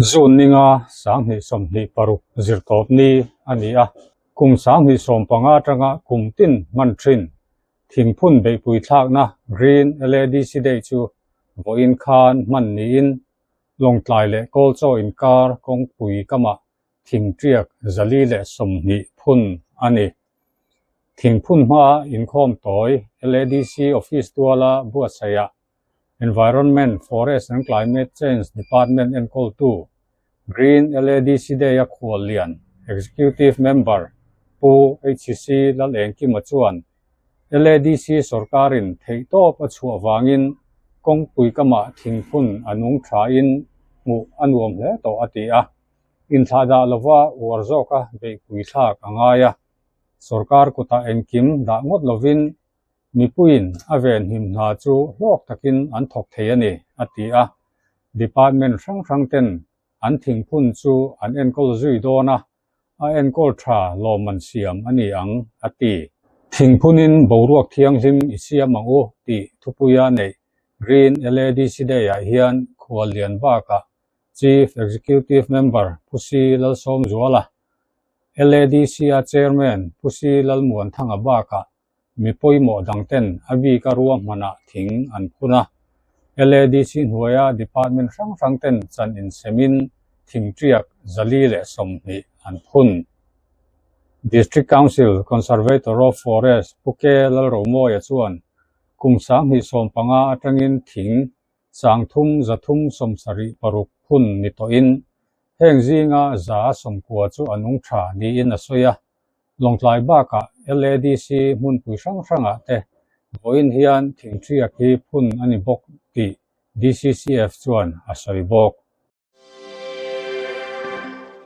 June ninga 2026 zirtawp ni a ni a, kum 2015 atanga kum tin hman thin thingphun beihpui thlakna Green LADC Day chu vawiin khan hman niin Lawngtlai leh Kawlchaw inkar kawngpui kamah thingtiak 120 phun a ni. Thingphun hmaa inkhawm tawi LADC Office tuala buatsaihah Environment, Forest and Climate Change Department enkawltu Green LADC Day-a khual lian Executive Member Pu HC Lalengkima chuan LADC sawrkarin theihtawp a chhuah vangin kawngpui kamah thingphun a nung thain hmuh a nuam hle tawh a ti a. Inthlahdah lova uar zawka beihpui thlak a ngai a, sawrkar kutah engkim dah ngawt lovin mipuiin a venhim hna chu hlawk takin an thawk thei a ni, a ti a. Department hrang hrang ten an thingphun chu an enkawl zui dawn a, a enkawl tha lawmman siam a ni ang, a ti. Thingphunin boruak thianghlim i siam ang u tih thupuia neih Green LADC Day-ah hian khuallian bakah Chief Executive Member Pu C. Lalsawmzuala, LADC-a Chairman Pu C. Lalmuanthanga bakah mi pawimawh dangten a bika ruahmanah thing an phun a. LADC hnuaia department hrang hrangten chan insemin thingtiak 420 an phun. District Council Conservator of Forest Pu K. Lalromawia chuan kum 2015 atangin thing 3376 phun ni tawhin heng zinga 190 chu a nung tha niin a sawi a. Lawngtlai bakah LADC hmunpui hrang hrangah te vawiin hian thingtiak hi phun a ni bawk tih DCCF chuan a sawi bawk.